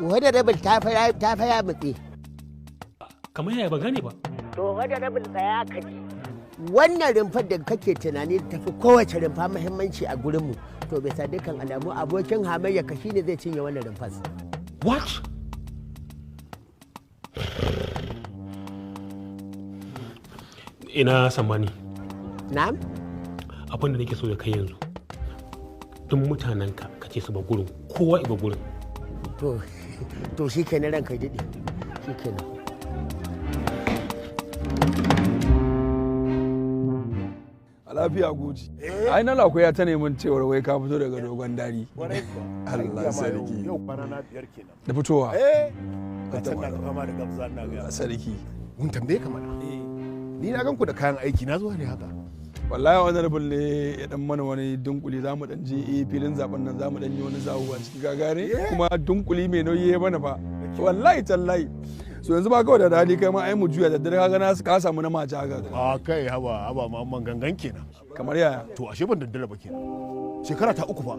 Honorable, ta faya mutse. Kamar yaya? Ba gane ba. To honorable, tsaya ka ji. Wannan rumfar da kake tunani tafi kowace rumfa muhimmanci a gurinmu, to bisa dukkan alamu abokin hamayya ka shine zai cinye wannan rumfar. What? Ina sammani? Na'am. Abin da nake so da kai yanzu, duk mutanenka ka ce su ba gurin, kowa iba gurin. To shikenan, ranka ya daɗe, shikenan. A lafiya goji. Ai na lako ya ta neman cewar wai ka fito daga Dogon Dari. Allah sarki. Yau kwana na 5 kenan. Da fitowa. Eh. Ka can na fama da gabza na ga. Sarki. Mun tambaye ka mana. Ni na gan ku da kayan aiki na zuwa ne haka. Wallahi honorable ne ya dan mana wani dunkuli, za mu dan je filin zaben nan, za mu dan yi wani zawo a ciki, ka gane? Kuma dunkuli mai nauyi ya mana fa. Wallahi tallahi. So yanzu ba kawai da dadi kai ma ai mu juya da dare, ka ga na ka samu na mace haka. A kai, haba haba mamman, gangan kenan. Kamar yaya? To ashe ban daddara ba kenan. Shekara ta 3 fa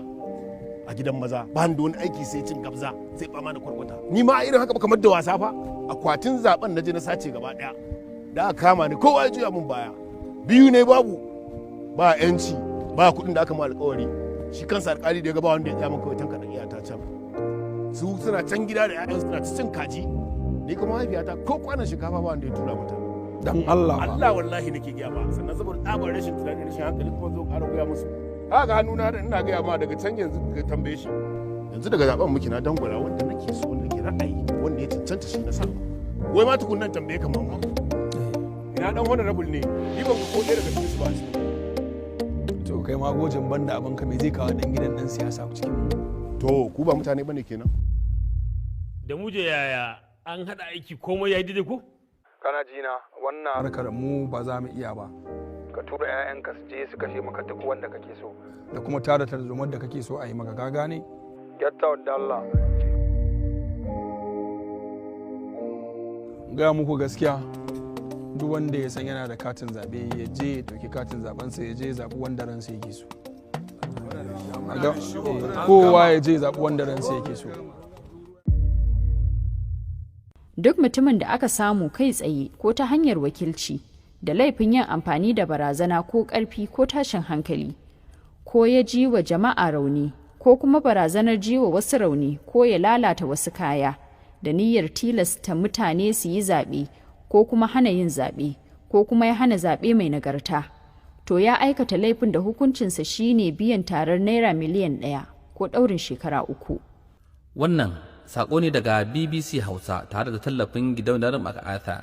a gidan maza ba ni da wani aiki sai cin gabza, sai fama da kwarkwata. Ni ma irin haka ba kamar da wasa fa. Akwatin zaben na je na sace gaba daya. Da aka kama ni kowa ya juya mun baya. Biyu ne babu, ba yanci, ba kuɗin da aka ma alƙawari. Shi kansa alƙali da ya ga ba wanda ya tsaya min, kawai tanka da iyata can. Su suna can gida da 'ya'yan suna cin kaji. Ni kuma mahaifiyata ko kwanan shinkafa ba wanda ya tura mata. Dan Allah ba. Allah wallahi nake gaya ma, sannan saboda tsabar rashin tunani, rashin hankali kuma zo ƙara gaya musu. Haka hannuna da ina gaya ma daga can yanzu ka tambaye shi. Yanzu daga zaben muke, na dangwala wanda nake so, wanda nake ra'ayi, wanda ya cancanta shi na sa. Wai ma tukunnan tambaye ka mamma. Ina dan honorable ne, ni ban ga ko ɗaya daga cikin su ba a ciki. To kai ma gojin, banda abin ka, me zai kawo dan gidan dan siyasa cikin mu? To ku ba mutane bane kenan. Da muje yaya an haɗa aiki, komai ya yi daidai ko? Kana ji na, wannan harkar mu ba za mu iya ba. Ka tura 'ya'yanka su je su kashe maka duk wanda kake so. Da kuma tada tarzomar da kake so a yi maka, ka gane? Get out da Allah. Gaya muku gaskiya, duk wanda ya san yana da katin zaɓe ya je ya ɗauki katin zaɓensa, ya je ya zaɓi wanda ransa yake so. Kowa ya je ya zaɓi wanda ransa yake so. Duk mutumin da aka samu kai tsaye ko ta hanyar wakilci da laifin yin amfani da barazana ko ƙarfi ko tashin hankali, ko ya ji wa jama'a rauni ko kuma barazanar ji wa wasu rauni ko ya lalata wasu kaya da niyyar tilasta mutane su yi zaɓe ko kuma hana yin zaɓe ko kuma ya hana zaɓe mai nagarta, to ya aikata laifin da hukuncinsa shine biyan tarar naira miliyan 1 ko ɗaurin shekara 3. Wannan saƙo ne daga BBC Hausa tare da tallafin gidauniyar MacArthur.